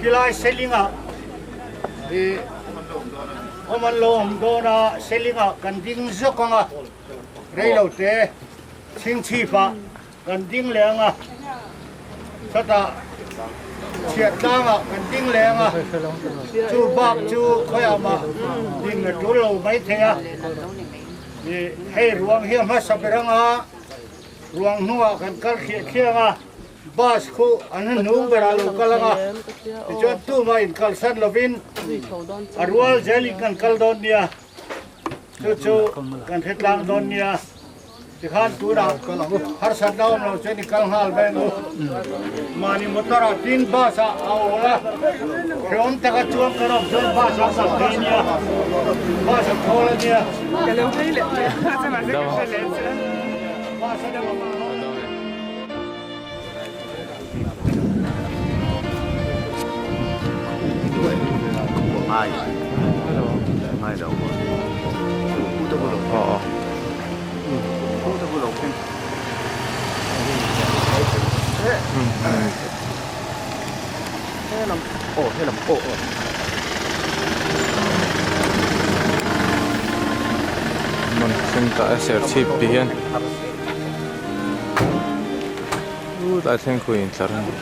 Khilai Selinga i awm an lo awm dawn a, Selinga kan ding zawk ang a, reilo te chhingchhip ah kan ding leh ang a, chutah chhiat tlang ah kan ding leh ang a, chu bak chu khawiah mah ding a tul lo maithei a, i hei ruang hi a hmasa ber ang a, ruang hnungah kan kal thliah thliah ang a. Bus khu an hnung berah lo kal ang a, tichuan tumah in kalsan lovin a rual zelin kan kal dawn nia, chu chu kan hre tlang dawn nia. Tikhan tunah harsatna awm lo chuan i kal nghal ve ang u. Mahni motor ah tin bus ah a awl a, hreawm taka chuang kan awm chuan bus ah kal thei nia, bus a thawl a nia. Bus a Hmun thleng ta e serchhip ti hian. Tlai thleng khuai intlar a ni.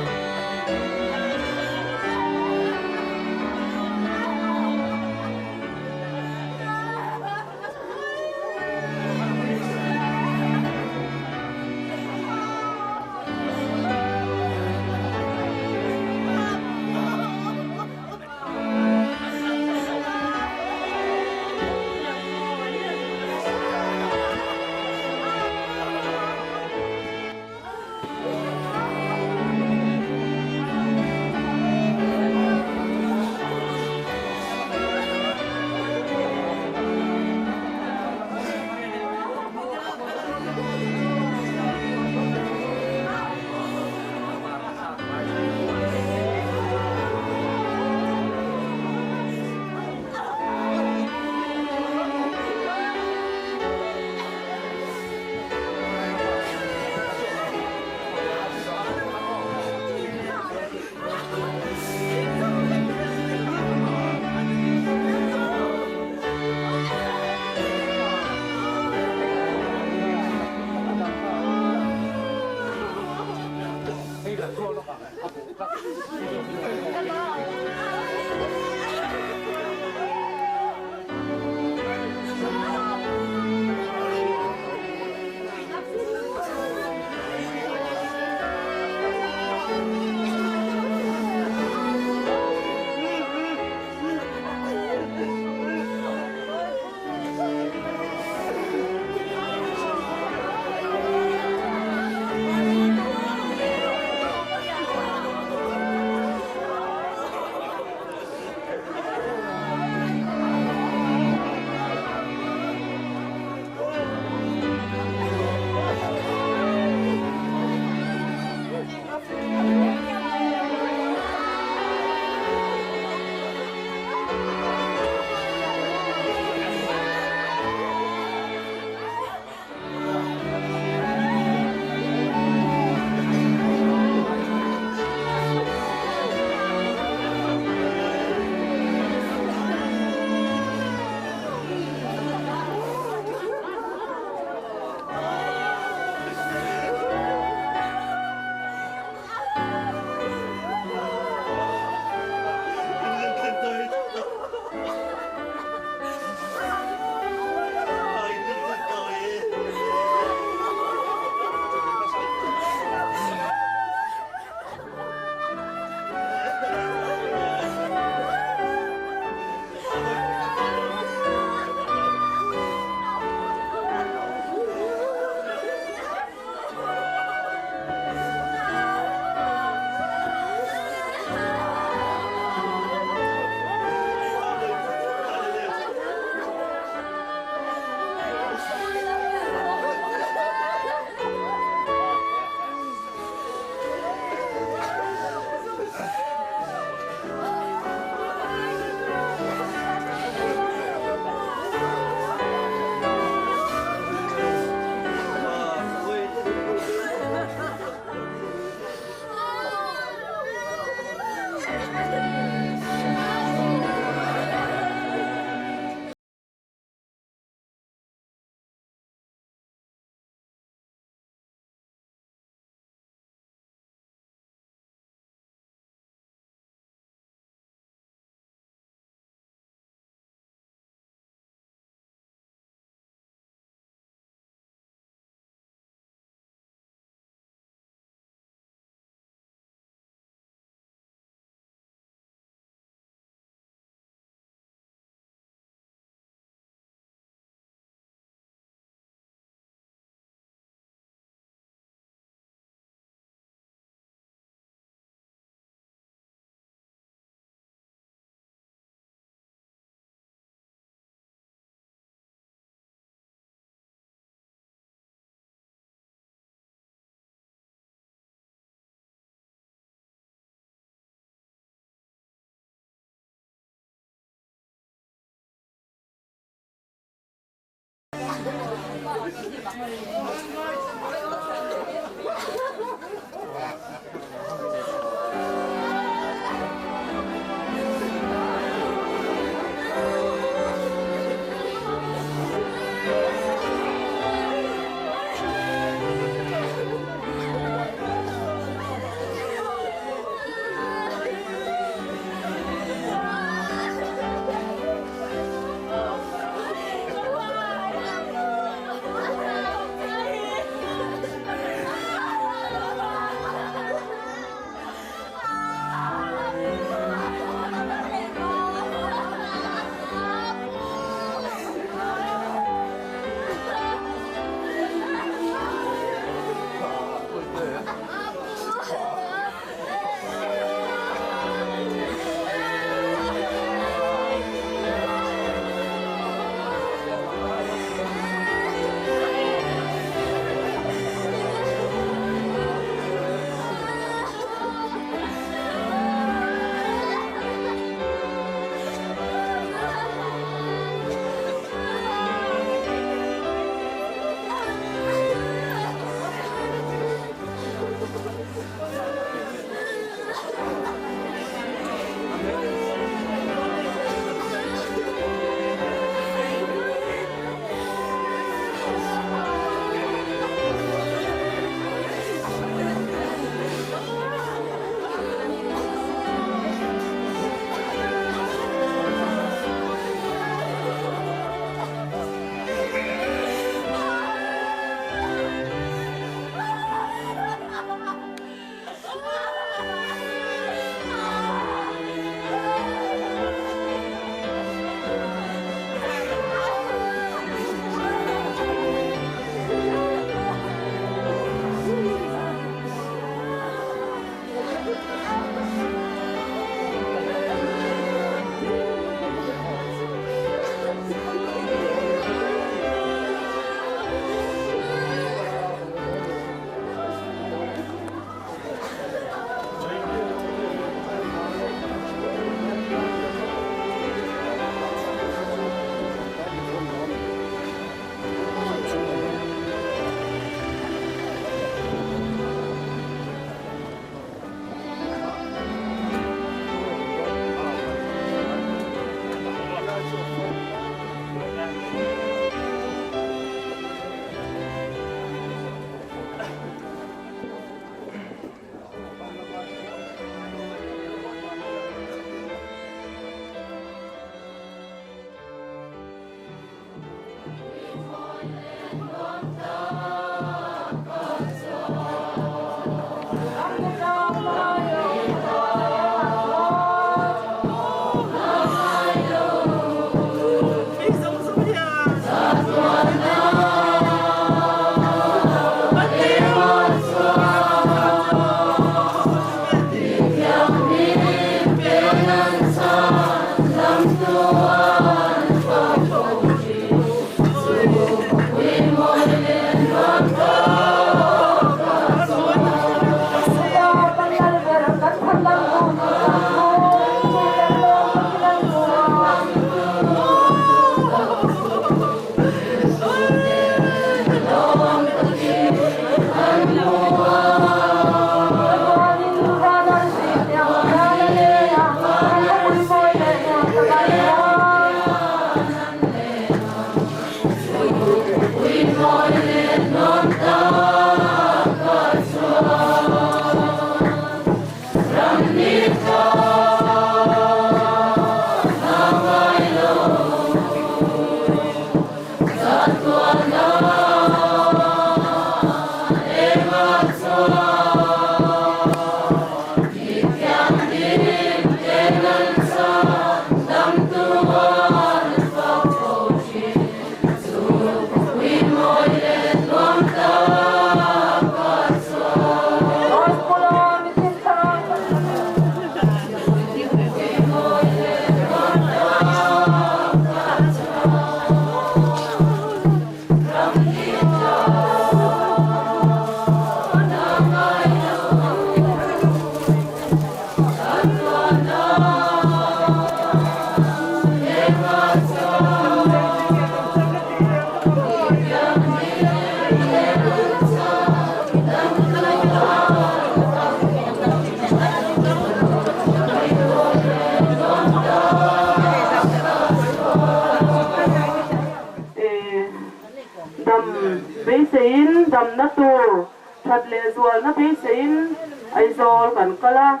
Damna tur that lehzualna beiseiin Aizawl kan kal a,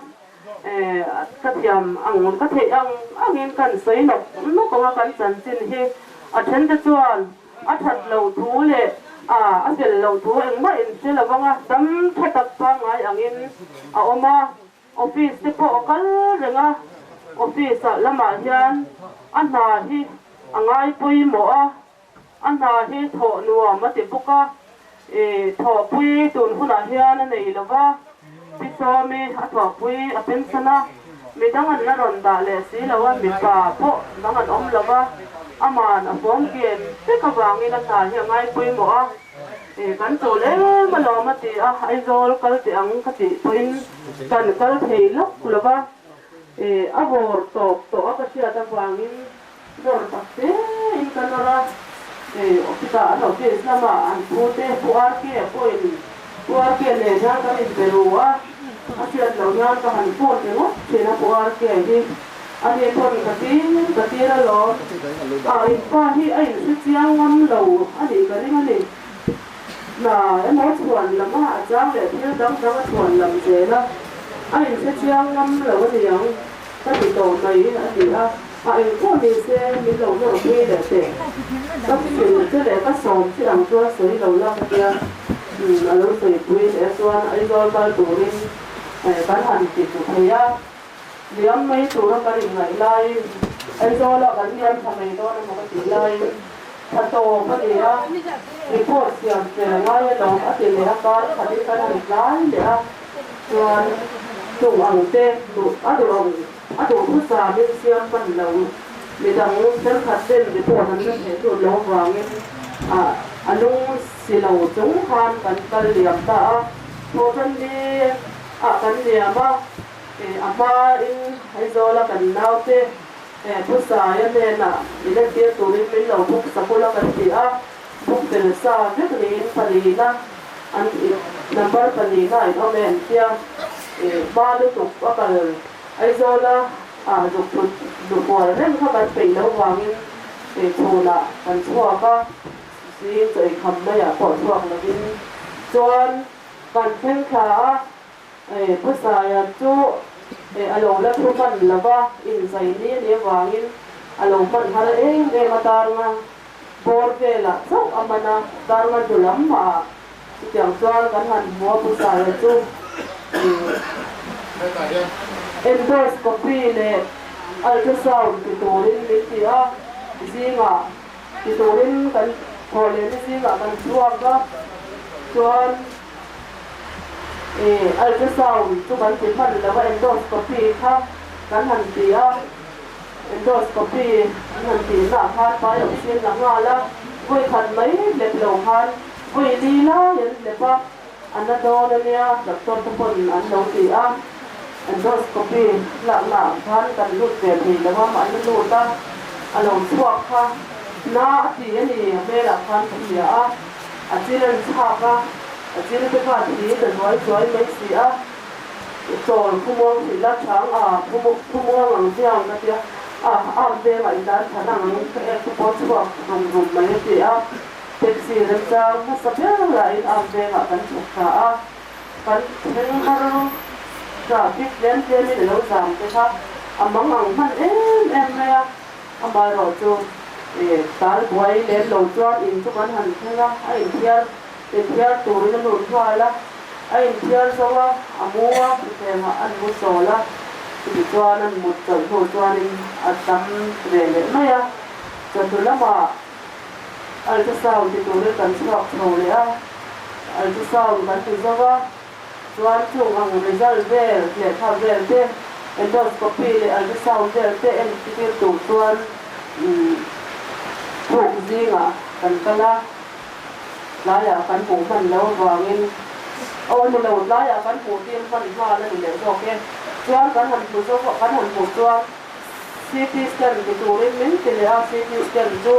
ka thiam ang ka theih ang angin kan sawi nawk nawk ang a, kan chanchin hi a thente chuan a that loh thu leh a fel loh thu engmah in hre lo vang a, dam tha tak pangngai angin a awm a. Office te pawh a kal reng a, office ah lamah hian a hna hi a ngai pawimawh a, a hna hi thawh nuam a ti bawk a, ih thawhpui tun hunah hian a nei lo va, Pi Sawmi a thawhpui a pension a, midang an la rawn dah leh si lo a, mipa pawh dang an awm lo va, aman a fawm kem vek avangin a hna hi a ngai pawimawh a. Kan chawl em alawm a ti a, Aizawl kal teh ang ka tih pawhin kan kal thei lawk lo va, a vawr tawp tawh a ka hriat avangin nawr tak tein ka nawr a, chutah an office lama an phute Pu RK pawhin Pu RK nen hian kan inbe ru a, a hriat loh hian ka han phone ringawt thin a Pu RK hi. A ni pawn ka tir ka tir alawm. A inpa hi a inhre chiang ngam lo a nih ka ring a ni. Hna emaw chhuan lam a a chang leh thil dang dang a chhuan lam zel a, a inhre chiang ngam lo a niang ka ti tawh mai a ti a. A eng pawh ni se min lo nawr pui leh teh. Ka hrilh che leh ka sawm che ang chuan sawi lo la ka tia. Umm a lo sawi pui leh chuan Aizawl kal turin kan han ti chu thei a. Liam mai tura ka rin ngaih laiin Aizawla kan liam tha mai dawn emaw ka tih laiin tha tawp a ni a, report siam fel a ngai alawm a ti leh a, kar khatin kan han tlai leh a, chuan tung ang te duh a duh ang a duh hmasa min siam hman lo midang thenkhat ten report an la theih lut lo vangin a lung si lo chung khan kan kal liam ta a, thawhtan ni ah kan liam a. A hmain Aizawla kan naute Pu Saia hnenah min entir turin min lo buk sakul a kan ti a, buk fel sa vek niin palina an number palina in awm em tia hma lutuk a kal Aizawla zuk thut lukual reng kha kan peih loh vangin chhunah kan chhuak a, zing chaw eikham maiah pawh chhuak lovin chuan kan thleng thla a. Pu Saia chu a lo la thu hman lo va, inzai ni a nih avangin a lo hman har em em a, Darnga bawr velah chauh a man a, Darnga hnu lam mahah chutiang chuan kan han hmu a, Pu Saia chu endoscopy leh ultrasound ti turin min ti a, zingah ti turin kan thawh leh ni zingah kan chhuak a, chuan. Ultrasound chu kan ti hman lo a, endoscopy kha kan han ti a, endoscopy an han tih naah khan biopsy an la nghal a, vawi khat mai hlep lo khan vawi li lai an hlep a, a na dawn a nia doctor te pawn an lo ti a, endoscopy lak naah khan kan lut ve thei lo a, mahni lut a, a lo chhuak kha na a ti a ni, a hmelah khan ka hria a. A chil an chhak a, a chil te kha thi ta zuai zuai mai si a, chawl khumuang hrilh la chhang a, khumuang ang chiang ka tia, a am vengah in dan than ang ka ek te pawh chhuak rum rum mai a ti a, taxi remchang hmasa ber lahin am vengah kan chhuk thla a, kan thleng har traffic tlem tlemin a lo zam te kha a mang ang hman em em mai a. Amaherawh chu tal buai lem lo chuan in chu kan han thleng a, a inthiar inthiar turin a lut nghal a, a inthiar zo a, a mu a, thuthlengah an mu chawl a, chutichuan an mut chawlh hnu chuanin a tam ve leh mai a, chawhnu lamah ultrasound ti turin kan chhuak chho leh a, ultrasound kan ti zo a. Chuan chung ang result vel, lehkha vel te, endoscopy leh ultrasound vel te en tir tur chuan thuk zingah kan kal a, tlaiah kan hmuh hman lo avangin aw ni lo, tlaiah kan hmuh tir hman nghal a ni leh zawk e. Chuan kan han hmu zawk a, kan han hmuh chuan CT scan ti turin min ti leh a, CT scan chu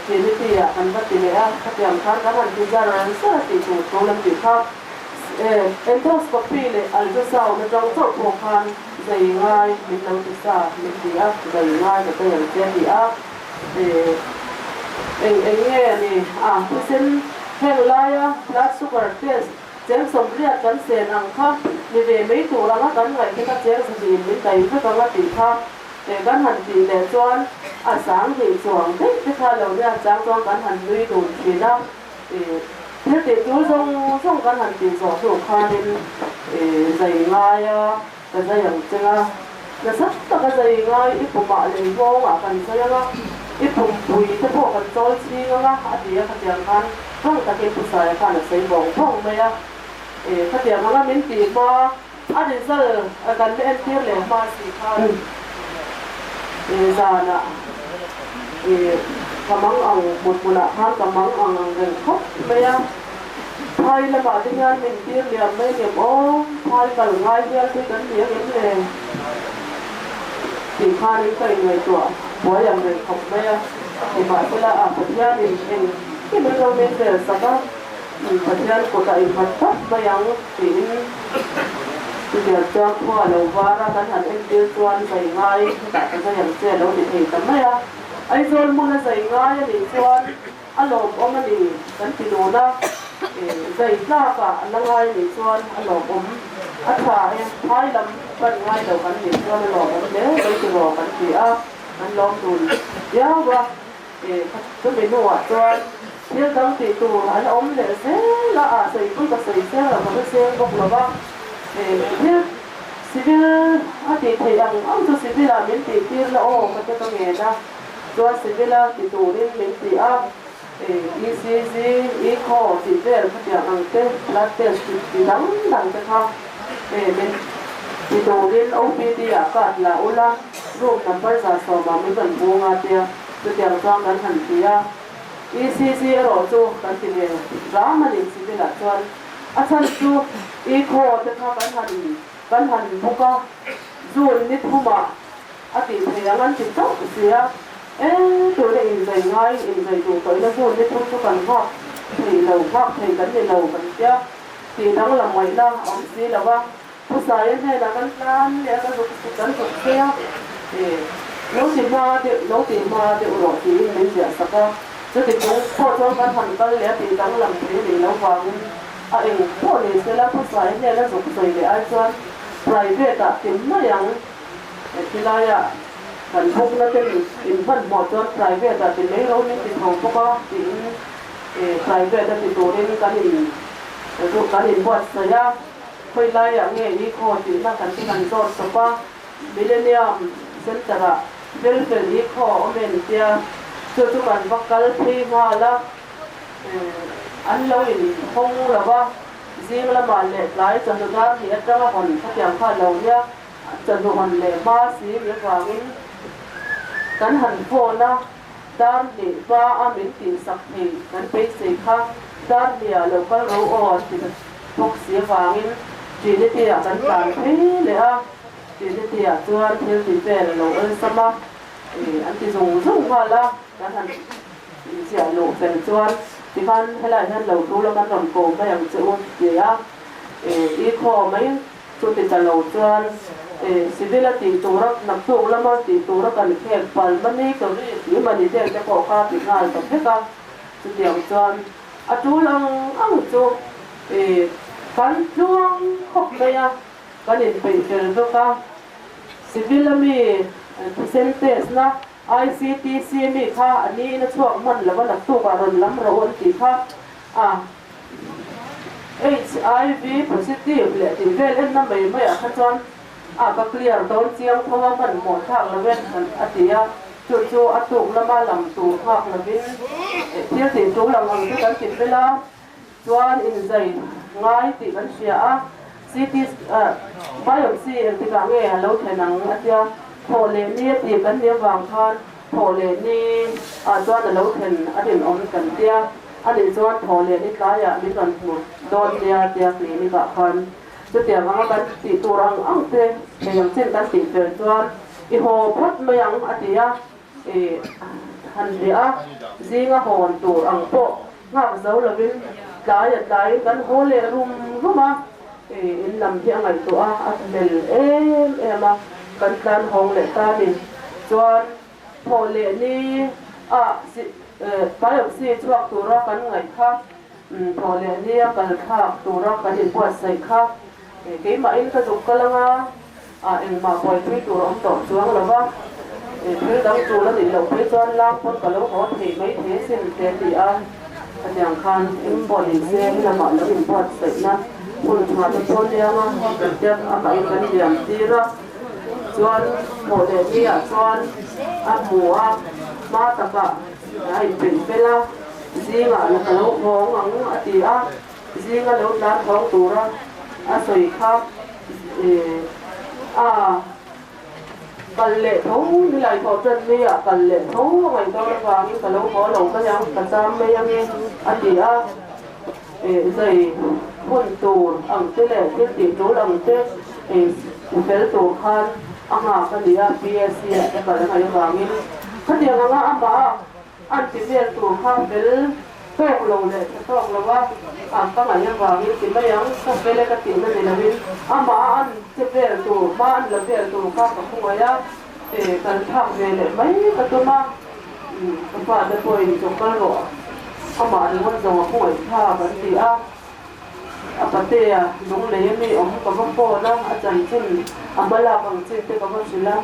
Trinity ah kan va ti leh a, khatiang khan kan han ti zar zar a tih tur thu lam tih kha endoscopy leh ultrasound atang chauh pawh khan zai ngai min lo ti sa min ti a, zai ngai ka zai ang che a ti a, eng eng nge a ni a, thisen. Heng laia blood sugar test cheng 80 kan sen ang kha ni ve mai tur anga kan ngaih te kha cheng 200 in min kai vek anga tih kha kan han tih leh chuan a 2000 chuang daih te kha lo nia chang chuan kan han nui dun thin a. Thil tih tur zawng zawng kan han tih zawh hnu khanin zai ngaia ka zai ang cheng a, nasa taka zai ngai i pumah lei nghawngah kan zai ang a, i pumpui te pawh kan chawl chhing ang a, a ti a, khatiang khan rang takin Pu Saia khan a sawi vawng vawng mai a. Khatiang anga min tih hma a result kan la entir leh hma si khan zanah ka mang ang hmut hmunah khan ka mang ang ang reng khawp mai a, phai lamah te hian min tir liam mai ngem aw, phai kal ngai hial te kan ni ang em le tih khanin ka inngaihtuah buai ang reng khawp mai a, nimahsela a Pathianin engkim in lo min rel sak a. Pathian kutah innghat tlat mai ang tiin chutiang chuan khua a lo var a, kan han entir chuan zai ngai hetah ka zai ang che a lo ti thei ta mai a. Aizawl hmuna zai ngai a nih chuan a lawmawm a ni kan ti dun a, zai tlakah a la ngai a nih chuan a lawmawm a tha e, phai lam pan ngai lo kan nih chuan a lawmawm hle mai tiraw kan ti a, kan lawm dun viau a. Chumi hnuah chuan thil dang tih tur an awm leh zel a, a sawipui ka sawi seng lo, ka hre seng bawk lo va. Thil civil a tih theih ang ang chu civil ah min tih tir la aw ka ti ka ngen a, chuan civil a ti turin min ti a, ECG, echo tih vel khatiang ang te, blood test ti dang dang te kha min ti turin OPD ah card la ula, room number 110 ah min rawn bung a tia. Chutiang chuan kan han ti a, ECC erawh chu kan ti ve ram a ni civil ah chuan a chhan chu eco te kha kan han kan han book a, June ni thumah a tih theih ang an ti chauh si a, e tuna inzai ngai inzai duh tawh ila June ni thum chu kan nghak thei lo nghak thei kan ni lo kan tia tih danglam ngaihna a awm si lo a. Pu Saia hnenah kan tlan leh a, ka zuk kan zuk che a, lo ti hma deuh, lo ti hma deuh rawh tiin min ziah sak a. Chuti chung pawh chuan kan han kal leh a tih danglam thei a nih loh vangin a eng pawh ni sela Pu Saia hnena zuk sawi leh ai chuan private ah ti mai ang. Hetilaia kan bawkna te in hmanhmawh chuan private ah ti mai ro min ti tho bawk a tiin private a ti turin kan in kan inbuatsaih a. Khawi laiah nge i khaw tihna kan ti han zawt tawp a, Millennium Centre-ah fel fel i khaw awm em tia chu chu kan va kal phei nghal a, an lo inhawng lo a, zing lamah leh tlai chawhnu dar hnih atanga hawn khatiang kha lo nia, chawhnu hawn leh hma si ni avangin kan han phone a, dar hnih hma a min tihsak thei kan beisei kha dar hnih ah lo kal ro aw an ti ta bawk si avangin Trinity ah kan tlan phei leh a, Trinity ah chuan thil ti vel a lo awlsam a, an ti zung zung nghal a, kan han inziah luh fel chuan tikhan helaiah hian lo tul a kan rawn ko mai ang che u ti a, i khaw mai. Chuti ta lo chuan civil a tih tura naktuk lama tih tura kan khek pal mani ka ri tih mani vel te pawh kha ti nghal ta vek a. Chutiang chuan a tul ang ang chu kan tluang khawp mai a, kan inpeih fel vek a. Civil a mi thisen test na ICTC mi kha a niin a chhuak hman lo a, naktukah rawn lam rawh u an tih kha a. HIV positive leh tih vel enna mai maiah kha chuan a ka clear dawn chiang tho a, hmanhmawh thlak lo e a ti a, chu chu a tuk lama lam tur nghak lovin thil tih tul ang ang te kan ti fel a, chuan inzai ngai tih kan hria a, CT biopsy engtikah nge a lo thlen ang a tia, thawh leh ni a tih kan nih avang khan Thawh leh ni ah chuan a lo thlen a rinawm kan tia, a nih chuan thawh leh ni tlaiah min rawn hmu dawn nia tia clinic ah khan chutiang anga kan tih tur ang ang te thei ang chin kan tih fel chuan i haw phawt mai ang a ti a, i han riah a, zinga hawn tur ang pawh nghak zo lovin tlai a tlaiin kan haw leh rum rum a, i in lam hi a ngaihtuah a, a hmel em em a, kan tlan hawng leh ta ni. Chuan thawh leh ni ah biopsy chhuak tura kan ngaih kha. Thawh leh nia kal thlak tura kan inbuatsaih kha keimahin ka zuk kal anga engmah buaipui tur a awm tawh chuang lo va, thil dang tul a nih loh phei chuan lang pawn ka lo haw thei mai thei asin te a ti a. Hetiang khan eng pawh ni se helamah lo inbuatsaihna hun tha te pawh liang a, step amahin kan liam tir a, chuan thawh leh niah chuan a hmu a, hma takah a inpeih fel a, zingah la ka lo hawng ang a ti a, zinga lo tlan hawng tura a sawi kha a. Kal leh tho, nilai thawh tan maiah kal leh tho a ngaih dawn avangin ka lo haw lo mai ang, ka cham mai ange a ti a. Zai hun tur ang te leh thil tih tul ang te fel tur khan a nghak a ni a, PSC ah te kal a ngaih avangin khatiang anga amah a An ti vel tur kha fel tawk lo leh tha tawk lo a, a ka ngaih avangin ti mai ang, ka fel e ka tihna ni loin amah a an che vel tur, hma an la vel tur kha ka khawngaih a, kan thlak ve leh mai ka tum a, ka fate pawhin chaw kal rawh amah ringawt zawng a khawngaih thlak an ti a, a patea lunglei ami awm ka va phone a, a chanchin a hma lak ang chin te ka va hrilh a,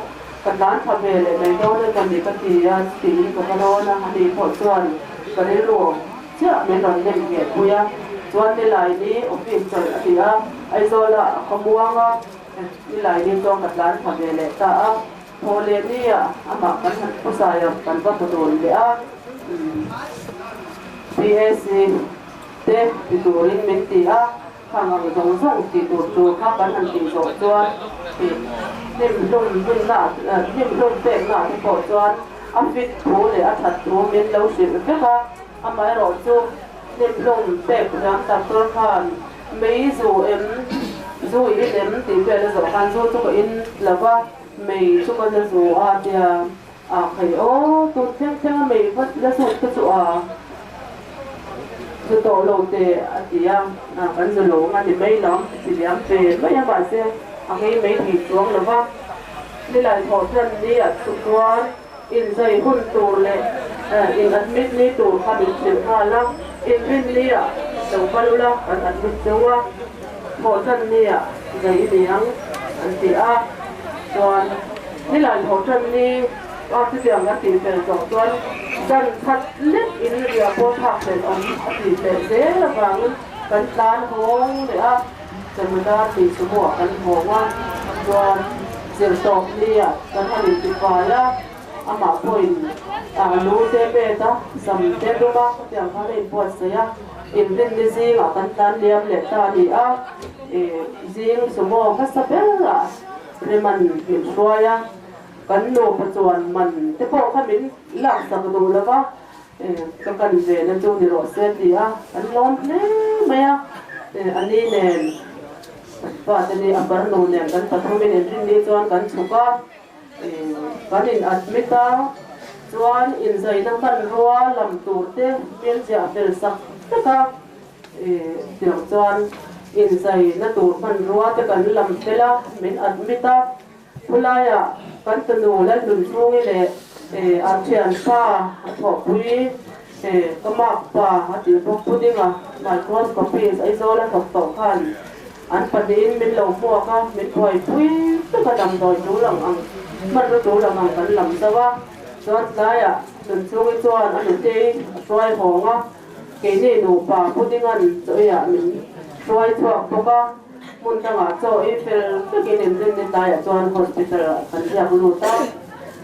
ka tlan tha ve leh mai dawn e ka ni ka ti a tiin ka va rawn a, ani pawh chuan ka rilru chiah min rawn nem ngheh pui a, chuan Nilaini office chawlh a ti a, Aizawla a khawmuang a, Nilaini chuan ka tlan tha ve leh ta a, thaw leh nia amah kan han phusaia kan va hmu dun leh a, PAC. Te ti turin min ti a, khang ang zawng zawng ti tur tur kha kan han tih zawh chuan tih hnim hlum hmunna hnim hlum pekna te pawh chuan a fit thu leh a that thu min lo hrilh vek a, amaherawh chu hnim hlum pek thiam doctor khan mei zu em zu i in em tih vel a zawh khan zu chu ka in lo va, mei chu ka la zu a tia A khai aw, tun thleng thleng a mei vat la zawk te chu a zu tawh lo te a ti a, kan zu lo ang a ni mai lo ang ti liam ve mai a, mahse a ngei mai thei chuang lo va. Nilai thawh tan ni ah chu chuan inzai hun tur leh in admit ni tur kha min hrilh nghal a, inrin ni ah lo kal ula kan admit cheu a, thawh tan ni ah zai i ni ang an ti a, chuan. Nilai tho tan ni a chutiang kan tih fel tawh chuan dan khat lek in riah pawh thlak fel awm a tih fel zel avangin kan tlan hawng leh a, Chamudar tih sumo ah kan hawng a, chuan zirtawp ni ah kan han inti fai a, amah pawhin a lu te pet a, sam te dum a, khatiang khan a inbuatsaih a, inrinni zingah kan tlan liam leh ta a ni a, zing sumo hmasa berah. Reman min hruai a, kan nupa chuan man te pawh kha min laksak duh lo va, ka kan ve na chu ni rawh se a ti a, kan lawm hle mai a, a ni nen fate ni a farnu nen kan pathumin inrinni chuan kan chhuk a, kan in admit a, chuan inzaina hmanrua lam tur te min ziah fel sak vek a. Tiang chuan inzaina tur hmanrua te kan lam fel a, min admit a. Khulaiah kan tunu Lalhlunchhungi leh a thianpa a thawhpui ka makpa a tih bawk Pudinga microscopist Aizawl a thawk tawh khan an pahnihin min lo hmuak a, min buaipui vek a, damdawi tul ang ang hmanrua tul ang ang kan lam zauh a. Chuan tlaiah Hlunchhungi chuan a nutei a hruai hawng a. Keini nupa Pudinga'n chaw eiah min hruai chhuak bawk a, hmun dangah chaw ei fel vekin inrinni tlaiah chuan hospital ah kan riak lut a.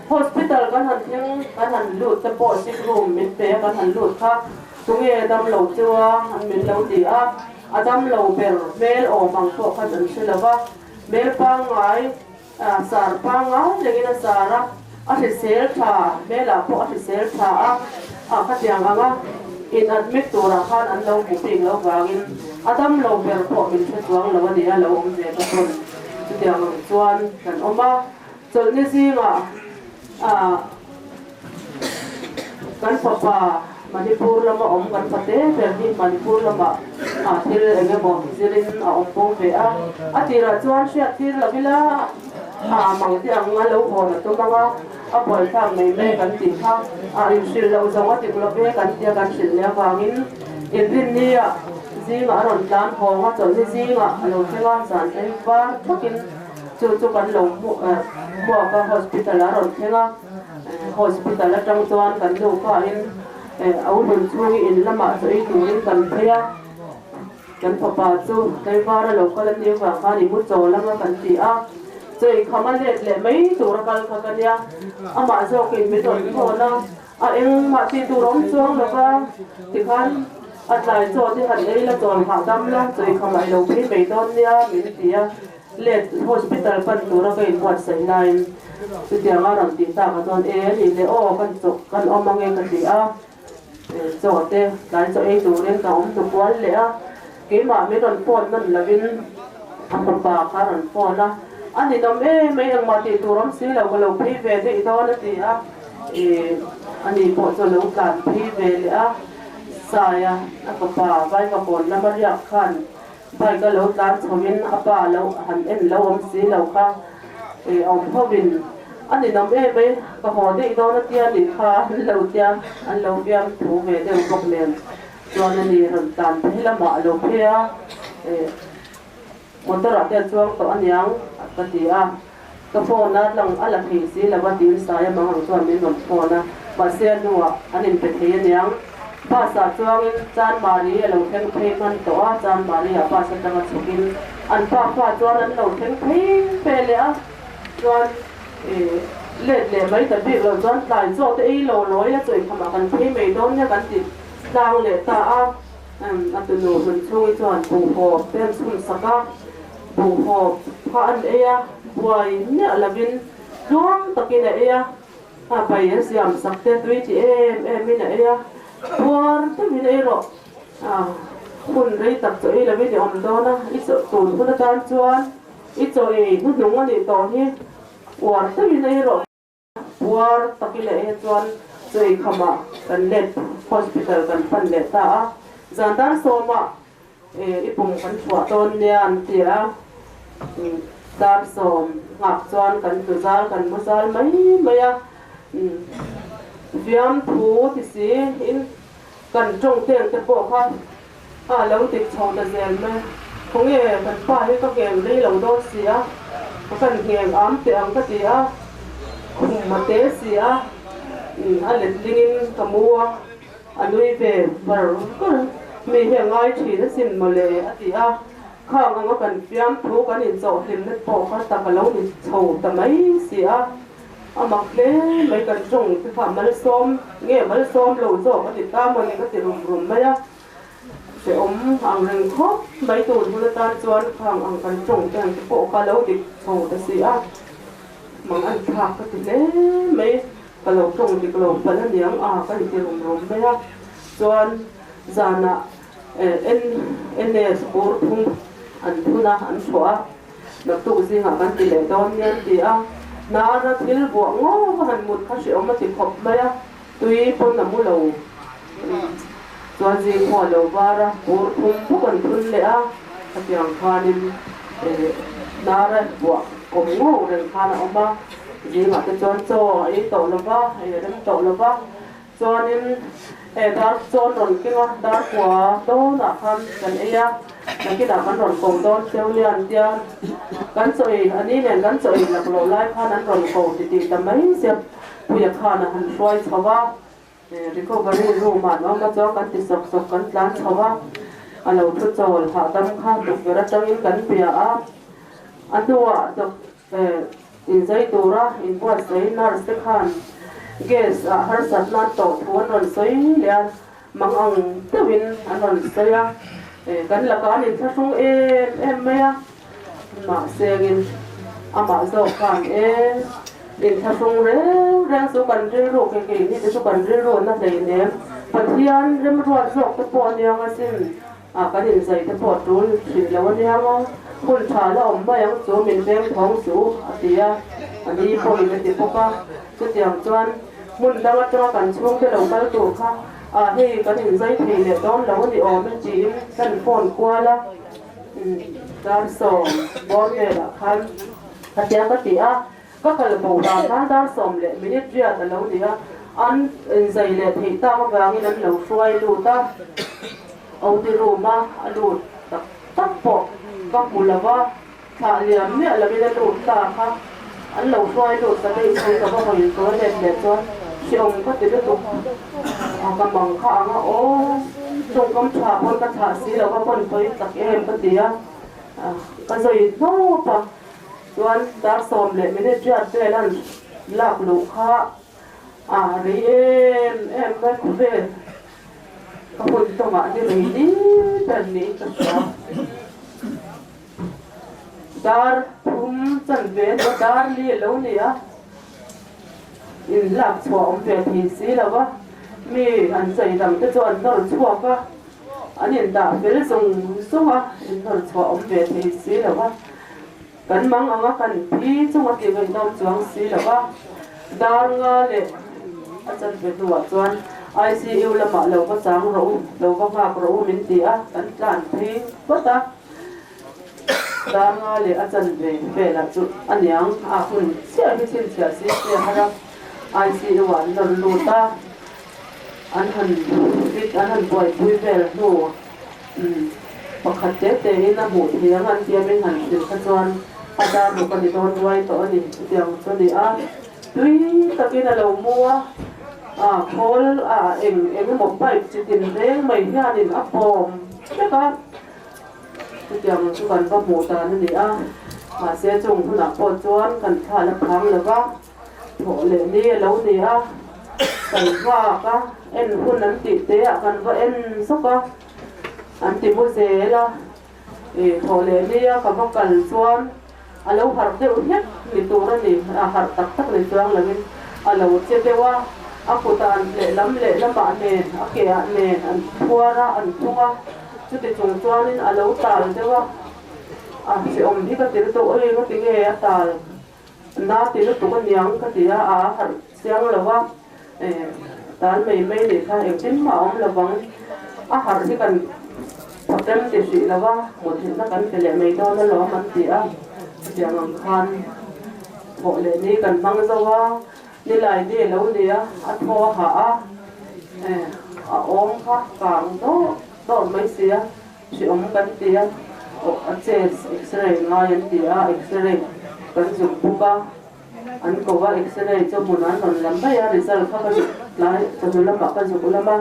Hospital kan han thleng, kan han lut te pawh sick room min pe a kan han lut kha tunge dam lo chu a an min lo ti a, a dam lo ber hmel awm ang pawh khan an hre lo va, hmel pangngai Sar pangngai rengin a sar a, a hrisel tha, hmelah pawh a hrisel tha a, a khatiang anga in admit turah khan an lo hmu bik lo vangin a dam lo ber pawh min hre chuang lo a ni a, lo awm ve ka pawn chutiang ang chuan kan awm a, chawlhni zingah ah kan fapa Manipur lama awm kan fate ber hi Manipur lamah ah thil eng emaw zirin a awm bo ve a, a tirah chuan hriat tir lo ila ah mang te ang a lo hawn a tum ang a, a buaithlak mai mai kan tih kha ah inhrilh loh zawng a dik lo ve kan tia kan hrilh leh avangin. Inrinnia zingah a rawn tlan hawng a, chawlhni zingah a lo thleng a, zan tleng var thakin chu chu kan lo hmuak a, hospital a rawn thleng a, hospital atang chuan kan nupain a u hlun chhungi in lamah chaw ei turin kan phei a, kan fapa chu tlaivar a lo kal a nih avang khan i mu chawl anga kan ti a, chaw ei kham a let leh mai tur a kal kha ka nia, amah zawkin min rawn thawn a. A engmah tih tur awm chuang lo va, tikhan a tlai chaw te han ei la chawl hahdam la, chawi kha mah i lo phei mai dawn nia min ti a, let hospital pan tura ka inbuatsaih laiin chutianga rawn tih tak ah chuan e a nih leh aw kan chaw kan awm ange ka ti a, chaw te tlai chaw ei turin ka awm hnu kual leh a, keimah min rawn phone nawn lovin a fapa kha a rawn phone a, a ninawm em mai engmah tih tur awm si lo ka lo phei ve daih dawn a ti a. Ih, ani pawh chu a lo tlan phei ve leh a, Saia a fapa Vaivakawn lama riak khan bike a lo tlan chhoin a pa lo han en lo awm si lo kha, ih, awm hovin a ninawm em mai, ka haw daih dawn a tia nih kha an lo tia, an lo fiam thu ve deuh bawk nen chuan ani rawn tlan phei lamah a lo phei a, ih, motor ah te a chuang tawh aniang ka ti a. Ka phone a lang a la thei si lo a tiin Saia Mangang chuan min rawn phone a, mahse a hnuah an inpe thei aniang. Bus ah chuangin Chanmari a lo thleng phei hman tawh a, Chanmari ah bus atanga chhukin an pa fa chuan an lo thleng phei ve leh a, chuan ih let leh mai ta bik lo chuan tlai chaw te ei lo lawi a chawi khamah kan phei mai dawn nia kan ti tlang leh ta a, a tunu hmun chhungi chuan buhhawp te an chhun sak a. Buhhawp kha an ei a, buai miah lovin tluang takin a ei a, a bai a siam sak te tui ti em em in a ei a, puar deuhin ei rawh, hun rei tak chaw ei lovin i awm dawn a, i chaw tun hun atan chuan i chaw ei hnuhnung a nih tawh hi uar deuhin ei rawh. Puar takin a e chuan chawi khamah kan let hospital kan pan leh ta a, zan dar sawmah i pum kan chhuah dawn nia an ti a, dar sawm nghak chuan kan tlu zal kan mu zal mai mai a, fiamthu ti si in kan tawng teng te pawh kha A lo dik chho ta zel mai. Khawnge kan pa hi ka ngheng rei lo dawn si a, ka kan ngheng am teh ang ka ti a, khum a te si a, a letlingin ka mu a, a nui ve var var. Mi hi a ngai thin asin mawle a ti a, khang anga kan fiamthu kan inchawhhlimna pawh kha tak a lo ni chho ta mai si a. A mak hle mai kan tawng te kha malsawm nge malsawm lo zawk a ti ta mawni ka ti rum rum mai a, hrehawm ang reng khawp mai tur hun atan chuan khang ang kan tawng te ang te pawh kha lo dik chho ta si a, mang an thlak ka ti hle mai, ka lo tawng dik lo palh aniang a ka inti rum rum mai a, chuan zanah NS bur thum an phun a an chhuah a. Naktuk zingah kan ti leh dawn nia an ti a, hnara thil buah ngawk a han mut kha hrehawm a ti khawp mai a, tui pawn a mu lo. Chuan zing pawh a lo var a, bur phum bawk an phun leh a, khatiang khanin hnara buah kawm ngawk reng khan a awm a, zingah te chuan chaw a ei tawh lo va, ei a rem tawh lo va. Chuanin he dar chawn rawn keng a, dar kua dawnah khan kan ei a, nakinah kan rawn ko dawn cheu nia an tia, kan chaw ei a ni nen kan chaw ei lak loh lai khan an rawn ko ti tih ta mai sia, Puia khan a han hruai chho a, recovery room ah an awm a chuan kan ti sawk sawk kan tlan chho a, a lo thu chawl hahdam kha tukverh atangin kan bia a, a hnuah Inzai tura inbuatsaih nurse te khan gas ah harsatna an tawh thu an rawn sawi leh a, mang ang deuhin an rawn sawi a, kan lakah an inthlahrung em em mai a, mahsengin amah zawk khan e inthlahrung reng reng chu kan rilru ke kei ni te chu kan rilru na hleinem, Pathian remruat zawk te pawh aniang asin. A kan inzai te pawh tul hrih lo ania maw? Hun tha la awm mai ang chu min veng thawng suh a ti a, a ni pawhin a ti bawk a. Chutiang chuan hmun dang atanga kan chhungte lo kal tur kha ah hei kan inzai thei leh dawn lo a ni awm e tiin kan phone kual a, dar sawm bawr velah khan a tia ka ti a, ka kal bo dan khan dar sawm leh minute riat a lo ni a, an inzai leh theih tak avangin an lo hruai lut a. OT room a a lut tak tak pawh ka hmu lo va, thlah liam miah lovin a lut ta kha an lo hruai lut ta daih si ka va hawi kaw let leh chuan hreawm ka ti lutuk a ka mang kha ang a aw tawngkam tha pawn ka thlah si lo va pawn pawi tak em ka ti a ka zawi hnawp a chuan dar 10 leh minute riat vel an lak luh kha a rei em em mai khawvel ka hun tawngah ni rei ni ber niin ka hria. Dar thum chanve emaw dar li a lo ni a, in lak chhuah awm ve thei si lo va, mi an chei dang te chu an nawr chhuak a, an indah fel zung zung a, in nawr chhuah awm ve thei si lo va, kan mang ang a kan thi chung a tih ngaihnawm chuang si lo va, dar nga leh a chanve hnuah chuan ICU lamah lo va chang rawh u, lo va nghak rawh u min ti a, kan tlan phei vat a. Dar nga leh a chanve velah chu a niang a hun chiah hi chhinchhiah si se a har a, ICU ah an rawn lut a, an han fit an han buaipui vel hnu pakhat te te in a hmuh thei ang an tia min han hrilh kha chuan a dar ruk a ni dawn ruai tawh a ni chutiang chu a ni a, tui takin a lo mu a, khawl a eng eng emaw pipe chi tin reng mai hianin a pawm vek a. Chutiang chu kan va hmuh dan a ni a, mahse chung hunah pawh chuan kan thla la phang lo va, thawh leh ni a lo ni a, kan nghak a, en hun an tih te ah kan va en zawk a, an ti mu zel a, ih thawh leh ni a ka va kal chuan a lo harh deuh hlek ni tur a ni, a harh tak tak ni chuang lovin a lo che deuh a, a kutah an lehlam lehlamah nen a ke ah nen an phuar a, an thung a. Chuti chung chuanin a lo tal deuh a, a hrehawm hi ka ti lutuk, oi nga tinge a tal na ti lutuk aniang ka ti a, a harh chiang lo a, tal mai mai nih kha engtin mah a awm lo vang, a harh hi kan thatem ti hrih lo a, mutthilhna kan pe leh mai dawn alawm an ti a, chutiang ang khan thawh leh ni kan hmang zo a. Nilai ni a lo ni a, a thaw a hah a, a awm kha kang dawrh dawrh mai si a, hreawm kan ti a, aw a chest x-ray ngai an ti a, x-ray kan zuk bawk a, an ko a, x-ray chu hmun an rawn la mai a, result kha ka zuk tlai chawhnu lamah ka zuk lam a,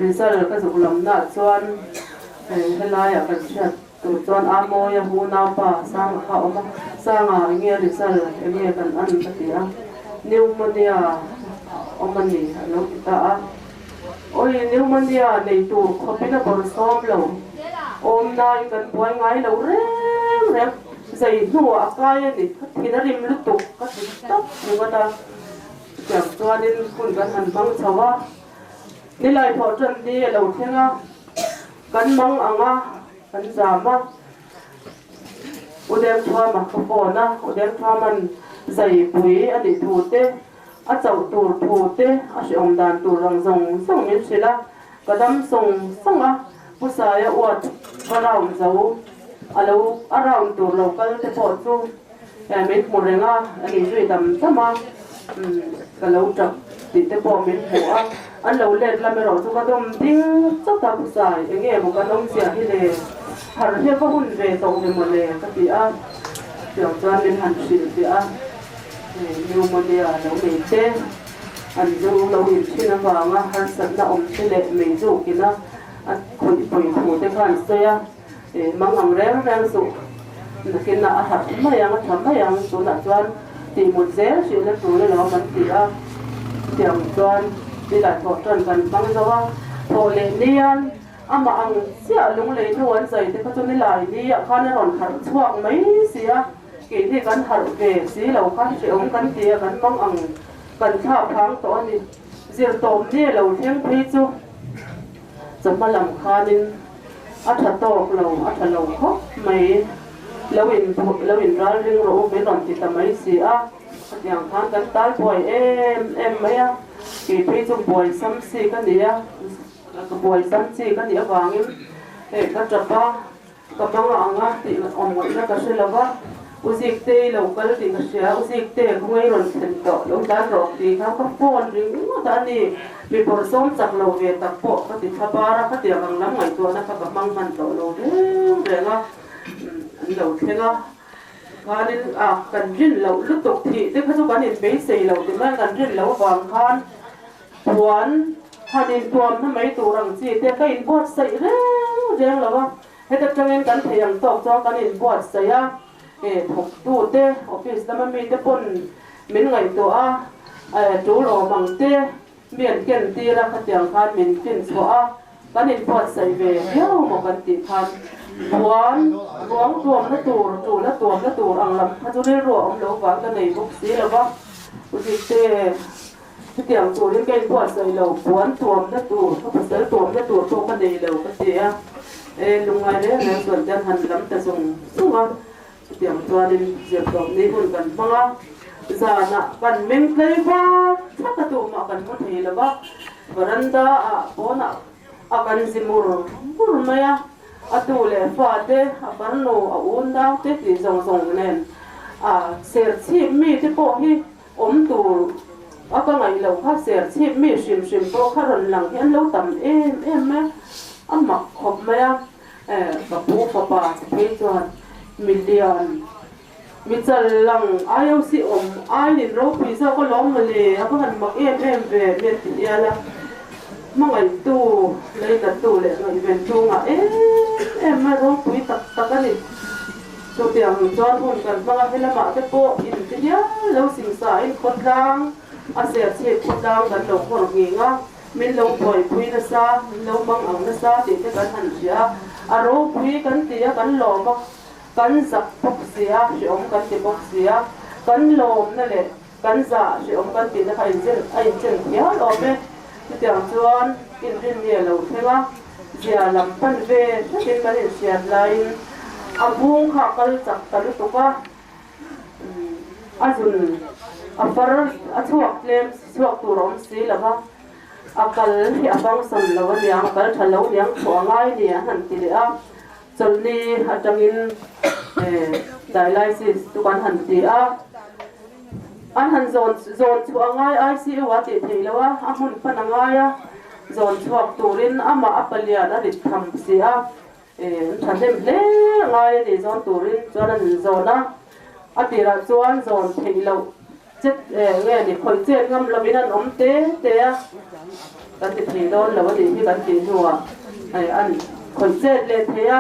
result ka zuk lamnaah chuan helaiah kan hriat. Tur chuan a mawi a hu naupa Sanga kha a awm a, Sanga enge result enge kan an ka ti a, pneumonia a awm a ni a lo ti ta a, Awi pneumonia nei tur khawpin a bawr sawm lo, awm nain kan buai ngai lo reng reng, zai hnuah a kai a ni, ka thin a rim lutuk ka ti tawp ringawt a, chutiang chuanin hun kan han hmang chho a, nilai thawh tan ni a lo thleng a. Kan mang ang a, kan zam a. U Dengthuama ka phone a, U Dengthuama'n zaipui a nih thu te, a chauh tur thu te, a hrehawm dan tur ang zawng zawng min hrilh a. Ka dam sawng sawng a, Pu Saia uat ka round zo, a lo a round tur lo kal te pawh chu min hmu reng a, a ni zui dam dam a, ka lo tap tih te pawh min hmu a, an lo let lam erawh chu ka dawm ding chawt a, Pusai eng nge maw kan awm chiah hi le, harh hi va hun ve tawh ve maw le ka ti a, tiang chuan min han hrilh fiah a, pneumonia lo nei te, an zu lo in thin avanga harsatna awm te leh meizukin a a khawih pawi thu te kha an sawi a. Mang ang reng reng suh nakin a harh mai ang, a tha mai ang, tunah chuan tihmut zel hrihna tul alawm an ti a, chutiang chuan nilai thawh tan kan hmang zo a, thawh leh nian amah ang chiah lunglei hnu an zai te kha chu nilai ni ah khan a rawn harh chhuak mai si a, keini kan harh ve si lo kha hrehawm kan ti a, kan mang ang kan thlak phang tawh a ni, zirtawp ni lo thleng phei chu chawhma lam khanin. A tha tawk lo, a tha lo khawp mai. Lo in lo in ral ring rawh u min rawn ti ta mai si a. Khatiang khan kan tal buai em em mai a, kei phei chu buai sam si ka ni a, ka buai sam chi ka nih avangin hei ka tap a, ka hmang ang a tih awm ngaihna ka hre lo va. U Ziktei lo kal tih ka hria, U Zikte khawngaih rawn thlen tawh lo tlan rawh tih kha ka phone ringawt a ni. Mi bawrhsawm chak lo ve tak pawh ka ti thla bar a, khatiang ang lam ngaihtuahna kha ka hmang hman tawh lo reng reng a, an lo thleng a. Khanin a kan rin loh lutuk thih te kha chu kan inbeisei lo ti mai kan rin loh avang khan puan han intuamna mai tur ang chi te ka inbuatsaih reng reng lo a. Heta tangin kan theih ang tawk chuan kan inbuatsaih a, thawktute office lama mite pawn min ngaihtuah a, tul awm ang te mi an ken tir a, khatiang khan min finchhuah a, kan inbuatsaih ve viau maw kan tih khan puan ruang tuamna tur, tul a tuamna tur ang lam kha chu rilru a awm lo vang ka nei bawk si lo va, Zikte. Chutiang turin ka inbuatsaih lo, puan tuamna tur, ka pasal tuamna tur pawh ka nei lo ka ti a, e lungngai reng reng chuan kan han lam ta zung zung a, chutiang chuanin zirtawpni hun kan hmang a, zanah kan meng tlei var thak a tumah kan hmu thei lo va, veranda ah pawnah a kan zi mur mur mai a, a tu leh fate, a farnu, a unau te tih zawng zawng nen a serchhip mite pawh hi Awm tur a ka ngaih loh kha serchhip mi hrim hrim pawh kha rawn lang hi an lo tam em em mai a, a mak khawp mai a, ka pu fapa te phei chuan mi lian mi chal lang IOC awm ainin ropui zawk alawm mawle a va han mak em em ve mi an ti hial a, hmangaihtu leinattu leh ngaihventu ngah em em mai ropui tak tak a ni. Chutiang chuan hun kan hmang a, helamah te pawh inti hial lo singsa in khawtlang a serchhip khawtlang kan lo khawr nghing a, min lo buaipui nasa, min lo mang ang nasa tih te kan han hria a, a ropui kan ti a, kan lawm a, kan zak bawk si a, hreawm kan ti bawk si a, kan lawmna leh kan zah hreawm kan tihna kha a inchen hial awm e. Chutiang chuan inrinni a lo thleng a. Zia lam pan ve hretin kan inhriat laiin a bung kha a kal chak ta lutuk a, a zun a far a chhuak tlem chhuak tur a awm si lo va, a kal hi a function lo aniang a kal tha lo aniang chhuah a ngai ni an han ti leh a, chawlhni atangin dialysis chu kan han ti a, an han zawn zawn chhuah a ngai ICU a tih theih loh a, a hmun pan a ngai a. Zawn chhuak turin amah a palian a rit tham si a, an thahnem hle ngai a ni zawn turin chuan an inzawn a, a tirah chuan zawn theih loh chet nge ni khawih chet ngam lovin an awm te te a, kan ti thei dawn lo a nih hi kan tih hnuah an khawih chet leh thei a,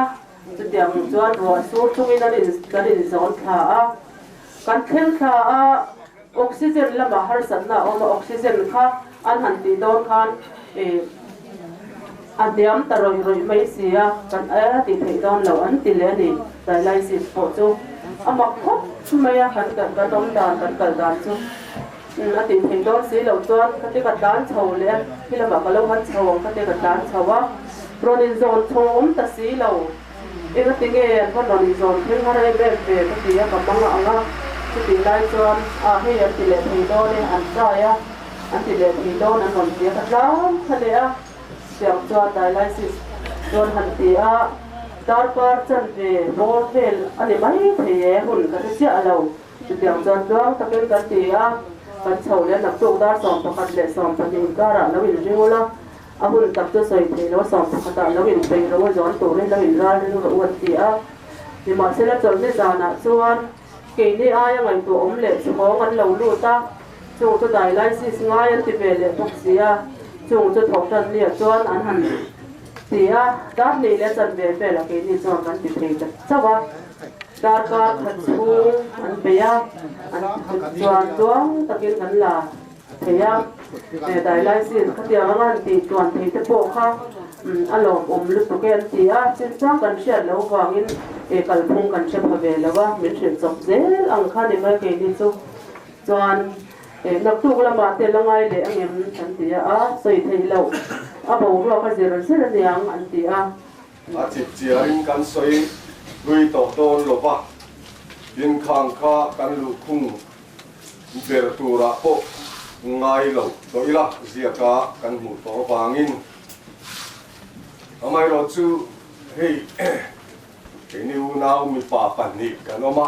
chutiang chuan ruah sur chungin an in kan inzawn thla a, kan thleng thla a. Oxygen lamah harsatna a awm a, oxygen kha an han tih dawn khan ih a hniam ta rawih rawih mai si a, kan a tih theih dawn lo an ti leh a ni. Dialysis pawh chu a mak khawp mai a, kan kan awm dan kan kal dan chu a tih theih dawn si loh chuan khati ka tlan chho leh a, khi lamah ka lo han chho ang khati ka tlan chho a, rawn inzawn chho a awm ta si lo. Engati nge an va rawn inzawn thleng har em em ve ka ti a, ka hmang a ang a, chutih lai chuan ah hei an ti leh thei dawn e, an try a, an ti leh thei dawn an rawn ti a, ka tlang thla leh a, tiang chuan dialysis chuan han ti a, darkar chanve bawr vel a ni mai thei e, hun ka hre chiah lo, chutiang chuan tluang takin kan ti a, kan chho leh naktuk dar 11 leh 12 inkarah lo inring ula. A hun tak chu sawi thei lo, 11ah lo inpeih ro a zawn turin lo inral ring rawh u an ti a. Nimahsela chawlhni zanah chuan keini aia ngaihtuah awm leh chhawng an lo lut a, chung chu dialysis ngai an ti ve leh bawk si a, chung chu thawk tan nia chuan an han ti a, dar hnih leh chanve velah keini chuan kan ti thei ta chauh a, darkar khat chhung an bei a, an chuan tuang takin kan la. Thei a, he dialysis khatiang anga han tih tuan thei te pawh kha a lawmawm lutuk e an ti a, chinchang kan hriat loh vangin e kalphung kan hre pha ve lo a, min hrilh chawp zel ang kha ni mai keini chu. Chuan e naktuk lamah te la ngai leh angem kan ti a, a sawi theih loh a boruak a zir zir aniang an ti a. A chipchiarin kan sawi hlui tawh dawn lo va, inkhang kha kan luhkhung ber turah pawh ngai lo tawh ila ziaka kan hmuh tawh avangin amaherawhchu hei keini unau mipa pahnih kan awm a.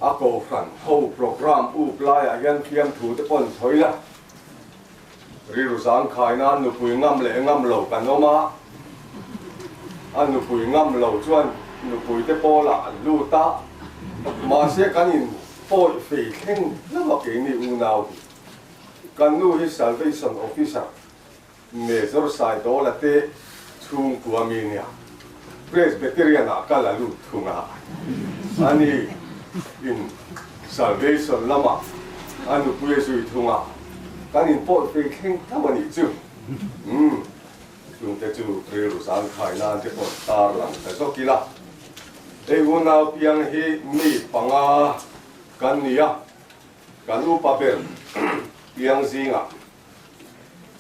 A kohhran ho programme up laiah hian fiamthu te pawh an sawi la. Rilru zangkhai nan nupui ngam leh ngam lo kan awm a, a nupui ngam lo chuan nupui te pawlah an lut a, mahse kan in pawi fei thleng hlauh a keini unau hi. Kan nu hi Salvation Officer Major Saidawla te chhungkua mi nia Presbyterian ah kal a lut thung a, ani in Salvation lamah a nupui a zui thung a, kan in pawh fei thleng tho a nih chu. Umm, chungte chu rilru zangkhai nan te pawh tar lang ta zawk ila. Hei unau piang hi mi panga kan ni a, kan upa ber piang zingah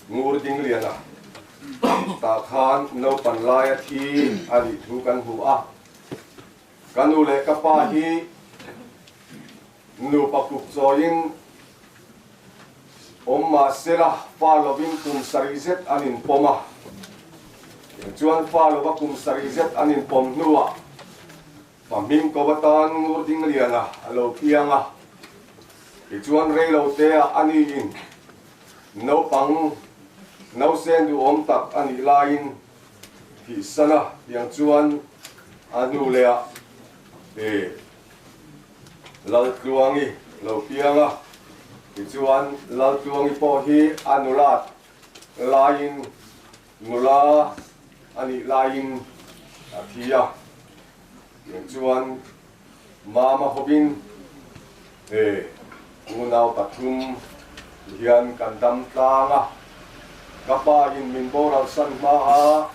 Ngur Dingliana tah khan naupan laia thi a nih thu kan hmu a. Ka nu leh ka pa hi nupa kuk chawiin awm mah sela fa lovin kum sarih zet an inpawm a. Chuan fa lova kum sarih zet an inpawm hnuah Pa hming ko atan Ngur Dingliana a lo piang a, tichuan reiloteah a niin naupang nausen duhawm tak a nih laiin thihsan a piang chuan a hnu lehah e Laltluangi lo piang a, tichuan Laltluangi pawh hi a nulat laiin Nula a nih laiin a thi a, tiang chuan Mama hovin he unau pathum hian kan dam tlang a, ka pa in min boral san hma a,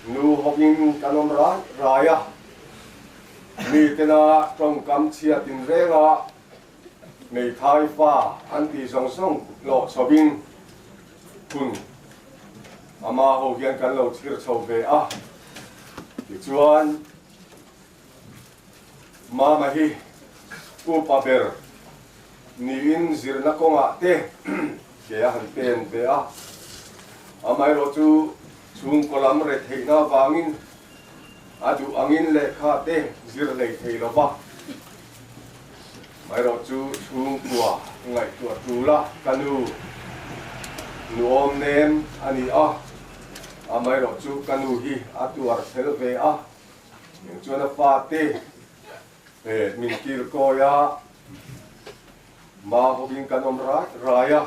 nu hovin kan awm rai rai a, mi tena tawngkam chhiat inreng a, Hmeithai fa an tih zawng zawng hlawh chhovin hun ama ho hian kan lo chhir chho ve a, tichuan Mama hi upa ber niin zirna kawngah te ke a han pen ve a, amaherawhchu chhungkaw lam retheihna avangin A duh angin lehkha te zir hlei thei lo va, amaherawhchu chhungkua ngaihtuah tul a ka nu nuawm nem a ni a, amaherawhchu ka nu hi a tuar fel ve a, eng chuan a fate min kir kawi a, Ma hovin kan awm rai rai a,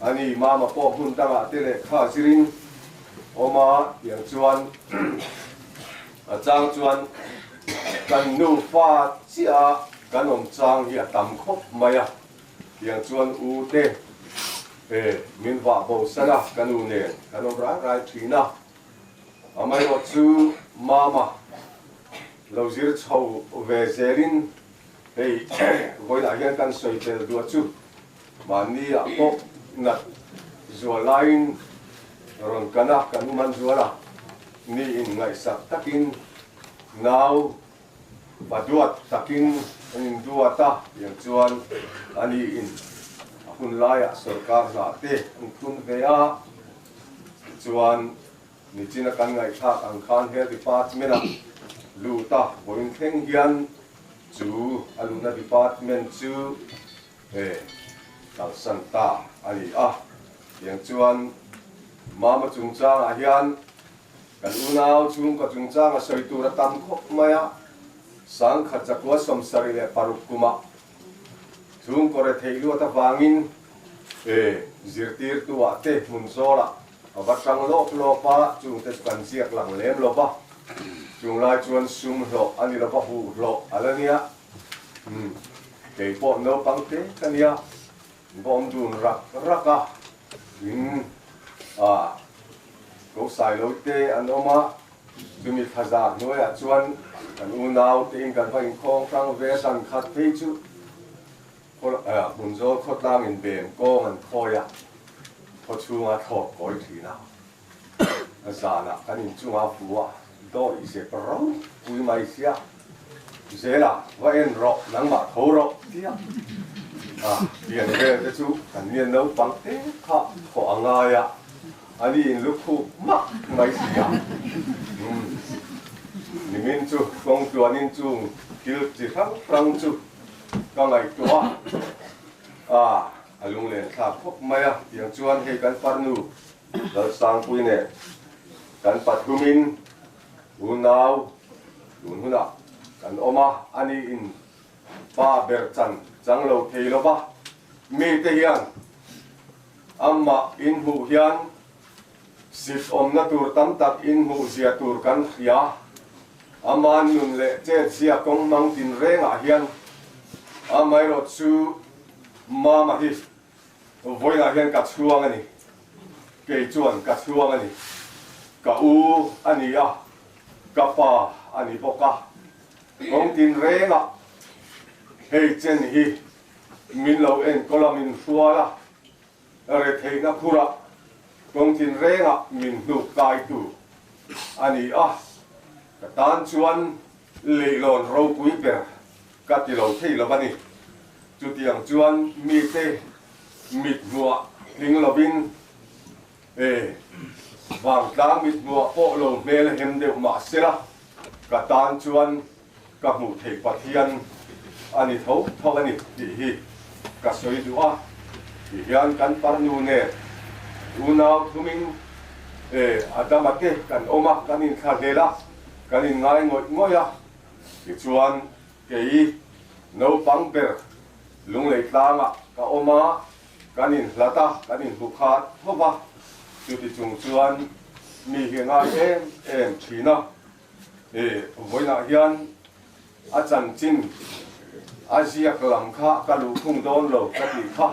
ani mama pawh hmun dangah te lehkha zirin awm a, tiang chuan a chang chuan kan nufa chiah a kan awm chang hi a tam khawp mai a, tiang chuan u te e min vah bo san a, ka nu nen kan awm rai rai thin a, amaherawh chu mama lo zir chho ve zelin Hei vawiinah hian kan sawi tel duah chu mahni ah pawh nat zual laiin rawn kan a, kan um an zual a, ni in ngaihsak takin nau pa duat takin an in duat a, tiang chuan a ni in a hun laiah sorkar hna te an thun ve a, tichuan Nichina kan ngaihthlak ang khan he department a lut a, vawiin thleng hian chu a luhna department chu he kalsan ta a ni a. Tiang chuan Mama chungchangah hian kan unau chhungkaw chungchanga sawi tur a tam khawp mai a, Sangkhat zakua 76 kumah chhungkaw retheih luat avangin he zirtirtu-ah te hmun zawlah A va tang lawp lawp a, chungte chu kan ziak lang lem lo va, chung lai chuan sum hlawh a ni lo va, huh hlawh a la nia. Umm, kei pawh naupang te ka nia, va awm dun rak rak a, in ah ko sailo te an awm a, chumi thlazar hnuaiah chuan kan unau tein kan va inkhawng hrang ve zan khat phei chu. Hmunzawl khawtlang in bem kawng an khawi a, khaw chhunga thlawk kawi thin a, a zanah kan inchunga fu a, dawi zep ropui mai sia, Zela va en rawh, nangmah tho rawh tia a pian vel te chu kan nia naupang te kha thawh a ngai a, ani in lukhup mak mai sia. Nimin chu kawng tluanin chung thil chi hrang hrang chu. ka ngaihtuah a, a lunglen thlak khawp mai a, tiang chuan hei kan farnu Lalsangpui nen kan pathumin unau tun hunah kan awm a, ani in pa ber chan chang lo thei lo va, mite hian amah in hmuh hian Sit awmna tur tam tak in hmuh zia tur kan hria. Ama nun leh chet zia kawng hmang tinrengah hian amaherawh chu Mama hi vawiinah hian ka chhuang a ni. Kei chuan ka chhuang a ni. Ka u a ni a, ka pa a ni bawk a. Kawng tinrengah hei chen hi min lo enkawl a, min hrual a. Retheihna khurah kawng tinrengah min hnuk kaitu a ni a, ka tan chuan leihlawn ropui ber ka ti lo thei lo a ni. Chutiang chuan mite mit hmuah tling lovin e, vangtlang mit hmuah pawh lo hmel hem deuh mah sela, ka tan chuan ka hmuh theih Pathian a ni tho tho a ni tih hi ka sawi duh a, ti hian kan farnu nen unau thumin e Adama te kan awm a, kan inthlahlel a, kan inngai ngawih ngawih a, tichuan kei naupang ber Lunglei tlangah ka awm a, kan inhlat a, kan inhmu khat tho va, chuti chung chuan mi hi ngai em em thin a. He vawiinah hian a chanchin a ziak lam kha ka luh thung dawn lo ka tih kha.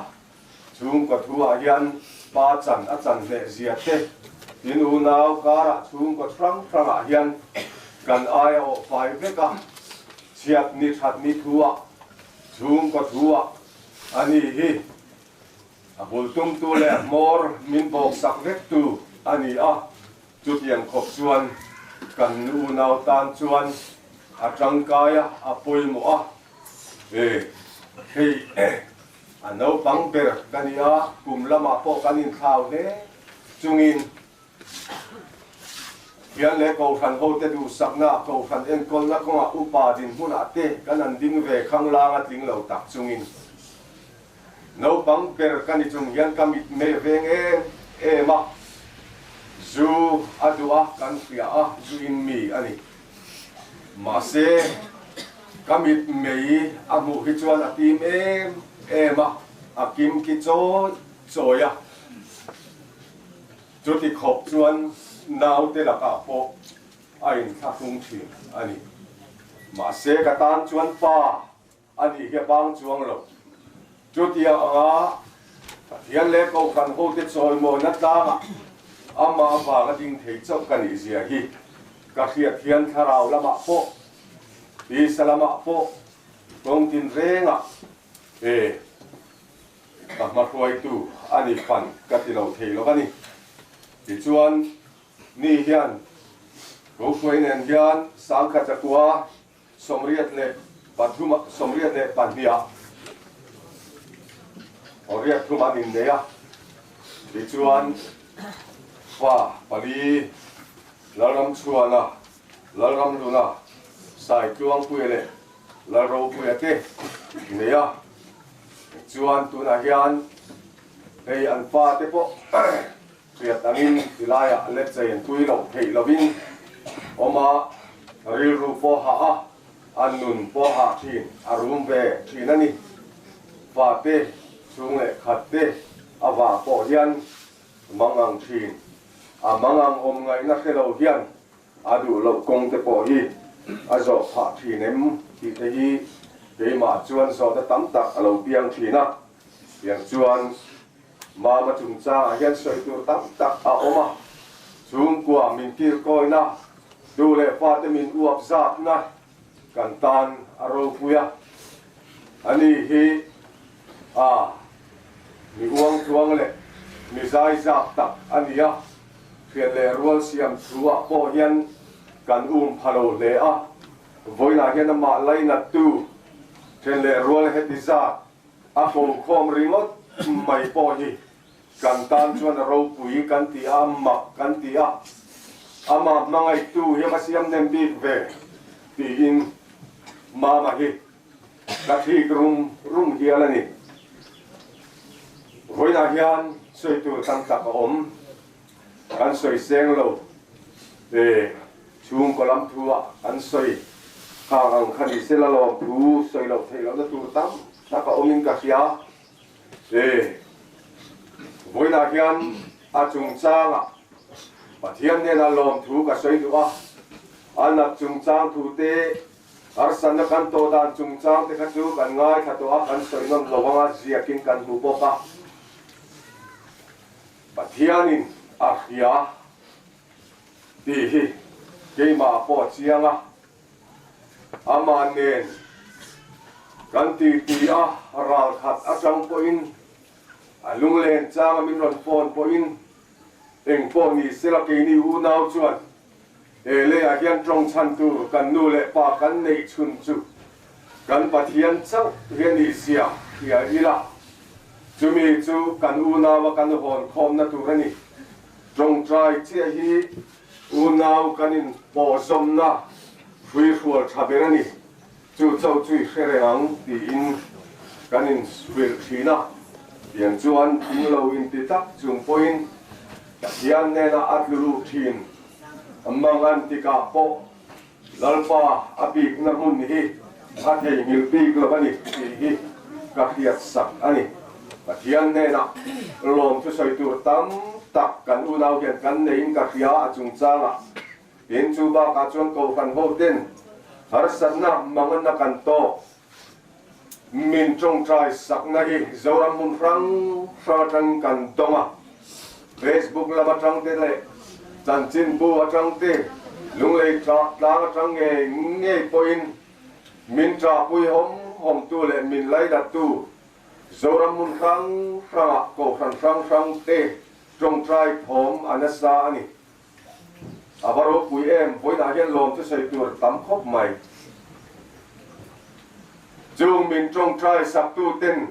Chhungkaw thu-ah hian pa chan a chan hleh zia te, tin unau karah chhungkaw hrang hrangah hian kan aia awh fai vek a, chhiat ni that ni thu-ah chhungkaw thu-ah a ni hi a bul tumtu leh hmawr min bawksak vektu a ni a. Chutiang khawp chuan kan unau tan chuan a tangkai a, a pawimawh a. E, hei a naupang ber ka ni a, kum lamah pawh kan inthlau hle chungin Thian leh Kohhran hote duhsakna, Kohhran enkawlna kawngah upa dinhmunah te kan an ding ve khanglang a tling lo tak chungin Naupang ber ka ni chung hian ka mit meh veng em em a, zu a duh a, kan hria a, zu in mi a ni. Mahse, ka mit mei a hmuh hi chuan a tim em em a, a kim ki chawi chawi a. Chuti khawp chuan naute lakah pawh a inthlahrung thin a ni. Mahse, ka tan chuan pa A nih hi a bang chuang lo. Chutia anga Pathian leh Kohhran hote chawimawina tlangah amah avanga ding thei chauh ka nih zia hi ka hriat hian thlarau lamah pawh, tisa lamah pawh kawng tinrengah e ka hmahruaitu a ni fan ka ti lo thei lo a ni. Tichuan, ni hian Kohhruai nen hian Sangkhat Chakua 83 82ah riat thum an innei a, tichuan fa pali Lalramchhuana, Lalramhluna, Saitluangpuia leh Lalropuia te nei a, tichuan tunah hian hei an fa te pawh Hriat angin tilaiah let chen pui loh theih lovin awm a, rilru pawh hah a, a nun pawh hah thin, a rum ve thin a ni. Fate chhung leh khat te avang pawh hian mangang thin, a mangang awm ngaihna hre lo hian a duh loh kawng te pawh hi a zawh phah thin em tih te hi keimah chuan zawhna tam tak a lo piang thin a, tiang chuan Mama chungchangah hian sawi tur tam tak a awm a, chhungkua min kilkawina, tu leh fate min uap zatna kan tan a ropui a. Ani hi a mi uangthuang leh mi zaizak tak a ni a, hriat leh rual siam thu-ah pawh hian kan um pha lo hle a, vawiinah hian amah lainattu then leh rual heti zat A hlawhkhawm ringawt mai pawh hi kan tan chuan a ropui kan ti a, a mak kan ti a, amah hmangaihtu hi a va siam nem bik ve tiin Mama hi Ka thik rum rum hial a ni. Vawiinah hian sawi tur tam tak a awm. Kan sawi seng lo. E, chhungkaw lam thu ah kan sawi khang ang kha ni sela lawm thu sawi loh theih lohna tur tam tak a awmin ka hria. E, vawiinah hian a chungchangah Pathian hnenah lawm thu ka sawi duh a, a nat chungchang thu te Harsatna kan tawh dan chungchang te kha chu kan ngaithla tawh a, kan sawi nawm lo anga ziakin kan hmu bawk a. Pathianin a hria tih hi keimah pawh a chiang a, amah nen kan titi a, ral khat atang pawhin a lunglen changa min rawn phone pawhin eng pawh ni sela keini unau chuan He leiah hian tawng chhan tur kan nu leh pa kan neih chhun chu kan Pathian chauh hi a nih zia hria ila, chumi chu kan unaua kan hawn khawmna tur a ni. Tawngtai chiah hi unau kan inpawhzawmna hruihrual tha ber a ni. Chu chauh chu i hre reng ang tiin kan inhrilh thin a, tiang chuan thing lo inti tak chung pawhin Pathian hnena a tlu luh thin mangan tikah pawh Lalpa a bikna hmun hi a theihnghilh bik lo a ni tih hi ka hriat sak a ni. Pathian hnena lawmthu sawi tur tam tak kan unau hian kan neiin ka hria a chungchangah Tin, chu bakah chuan Kohhran hoten harsatna manganna kan tawk. Min tawngtai sakna hi Zoram hmun hrang hrang atangin kan dawng a. Facebook lam atang te leh chanchinbu atang te, lunglei tlang atang ngei ngei pawhin min ṭahpui hawm hawmtu leh min laidattu Zoram hmun hrang hrangah Kohhran hrang hrang te tawngtai thawm a nasa a ni. A va ropui em, vawiinah hian lawm chu sawi tur tam khawp mai. Chung min tawngtai saktu ten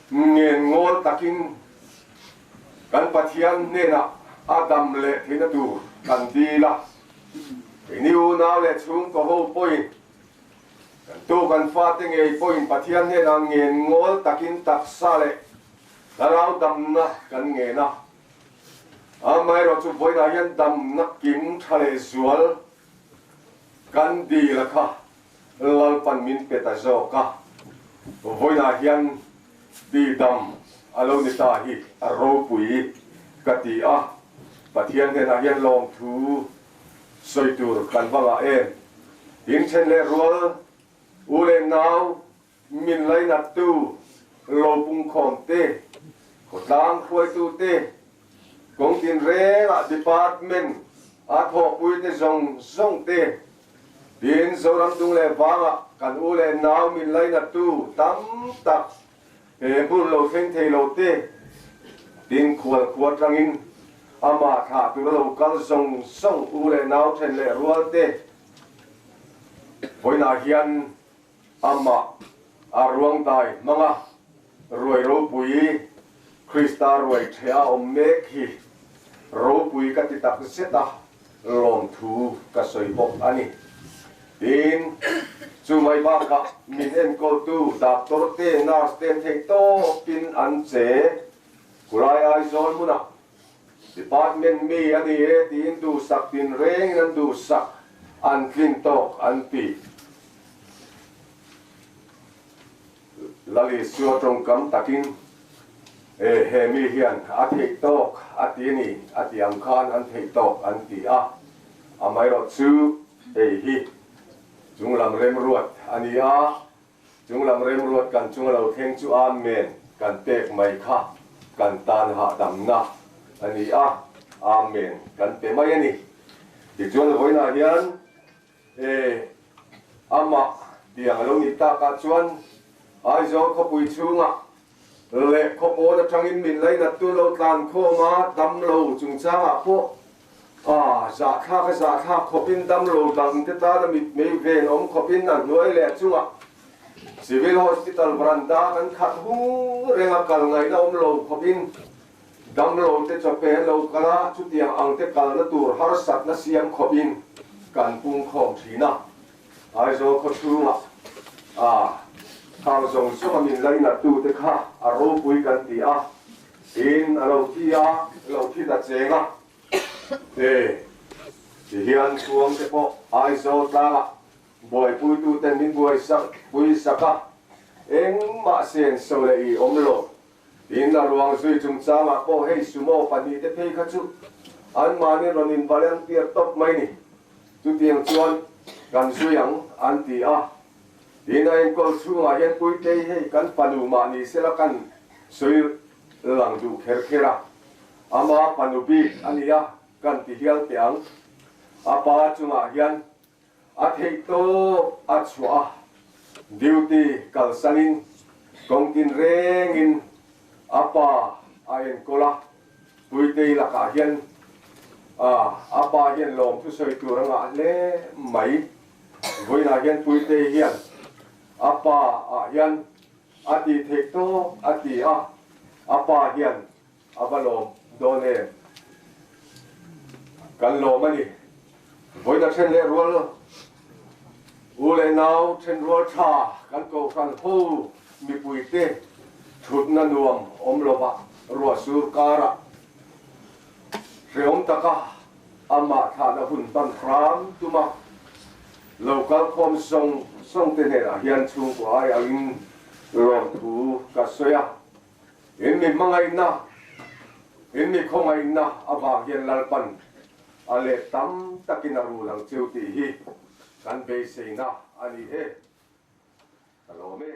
ngen ngawl takin kan Pathian hnenah a dam leh theihna tur kan dil a. Keini unau leh chhungkaw ho pawhin kan tu kan fate ngei pawhin Pathian hnenah ngen ngawl takin taksa leh thlarau damna kan ngen a. Amaherawh chu vawiinah hian damna kim tha leh zual kan dil a kha Lalpan min pe ta zawk a, vawiinah hian tihdam a lo ni ta hi a ropui ka ti a, Pathian hnenah hian lawmthu sawi tur kan va ngah em? Inthen leh rual u leh nau Min lainattu lo pungkhawm te, khawtlang hruaitu te, kawng tinrengah department a thawhpui te zawng zawng te, tin Zoram dung leh vangah kan u leh nau min lainattu tam tak he hmun lo thleng thei lo te, tin khual khua tangin amah thlah tura lo kal zawng zawng u leh nau then leh rual te vawiinah hian Amah a ruang dai hmanga ruai ropui Krista ruai ṭheh a awm mek hi ropui ka ti tak zet a, lawmthu ka sawi bawk a ni. Tin, chu mai bakah min enkawltu doctor te, nurse te an theih tawpin an che Kulai Aizawl hmunah Department mi a ni e tiin duhsak tinrengin an duhsak an tlin tawk an ti. Lali Sua tawngkam takin e he mi hian a theih tawk a ti a ni a ti ang khan an theih tawk an ti a, amaherawh chu hei hi chunglam remruat a ni a, Chunglam remruat kan chunga lo thleng chu Amen kan pek mai kha kan tan hahdamna a ni a, Amen kan pe mai a ni. Tichuan vawiinah hian e amah tiang a lo nih takah chuan Aizawl khawpui chhungah leh khawpawn atangin min lainattu lo tlan khawm a, damlo chungchangah pawh A zahthlak a zahthlak khawpin damlo dangte tana mitmei ven awm khawpin a hnuai leh chungah Civil Hospital veranda kan khat hung reng a, kal ngaihna awm lo khawpin damlo te chawpe an lo kal a, chutiang ang te kalna tur harsatna siam khawpin kan pung khawm thin a. Aizawl khaw chhungah a. Khang zawng zawng a min lainattu te kha a ropui kan ti a, tiin a lo thi a, lo thi ta cheng a. E, tihian chhuang te pawh Aizawl tlangah buaipuitu ten min buaisak puisak a, engmah sen so leh i awm lo. Tin, a ruang zui chungchangah pawh hei sumo pahnihte phei kha chu anmahni rawn involunteer tawp mai ni. Chutiang chuan kan zui ang an ti a. Tin, a enkawl chhungah hian Puitei hei kan fanu mah ni sela kan sawi lang duh kher kher a. Ama fanu bik a nia kan ti hial teh ang. A pa chungah hian A theih tawp a chhuah a, duty kalsanin kawng tin rengin a pa a enkawl a, Puitei lakah hian a pa hian lawm thusawi tur a ngah hle mai. Vawiinah hian Puitei hian a pa ah hian a tih theih tawp a ti a, a pa hian A va lawm dawn em? Kan lawm a ni. Vawiin a then leh rual u leh nau then rual tha kan kohhran ho mipuite thutna nuam awm lovah ruah sur karah hreawm taka amah thlahna hun hman hram tuma lo kal khawm zawng zawng te hnenah hian chhungkua ai angin lawmthu ka sawi a. In mi hmangaihna, in mi khawngaihna avang hian Lalpan a leh tam takin a rul ang cheu tih hi kan beiseina a ni e. Ka lawm e.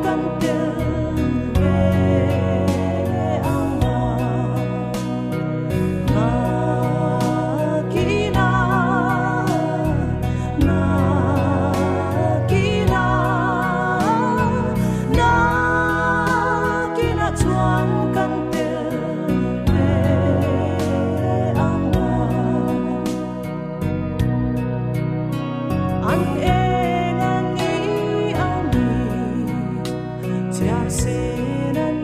kan tel ve ang a. Nakina, nakina, nakina chuan kan tel ve ang a. An eng ang i ang i, chhiar sen an